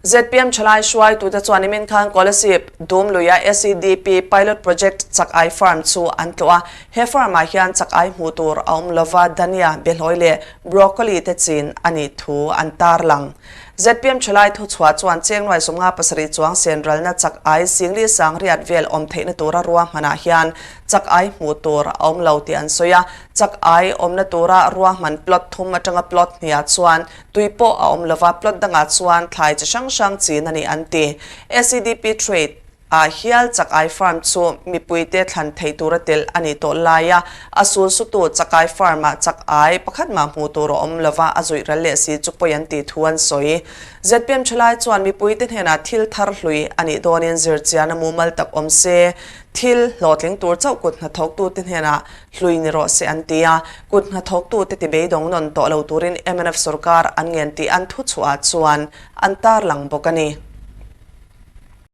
ZPM thalai hruaitute chuan nimin khan Kolasib Dumluia SEDP Pilot Project Chak Ai Farm chu an tlawh a. He farm ah hian chak ai hmuh tur a awm lova dhania, behlawi leh broccoli te chin a nih thu an tarlang. ZPM thalai thuchhuah chuan chengnuai 57 chuang sen ralna chak ai singli sang riat vel awm theihna tura ruahmanah hian chak ai hmuh tur a awm lo tih an sawi a. Chak ai awmna tura ruahman plot thum atanga plot hniah chuan Tui pawh a awm lova, plot dangah chuan thlai chi hrang hrang chin a ni an ti. SEDP Trade ah hial Chakai Farm chu mipuite thlan theih tura telh a nih tawh lai a, a sul sutu Chakai Farm ah chakai pakhat mah hmuh tur a awm lova, a zuih ral leh si chu pawi an tih thu an sawi. ZPM thalai chuan mipuite hnenah thil thar hlui a nih dawnin zirchian a mumal tak awm se, thil hlawhtling tur chauh kut hnathawktute hnenah Hlui ni rawh se an ti a, kut hnathawktute ti beidawng nawn tawh lo turin mnf sorkar an ngen tih an thuchhuah chuan an tarlang bawk a ni.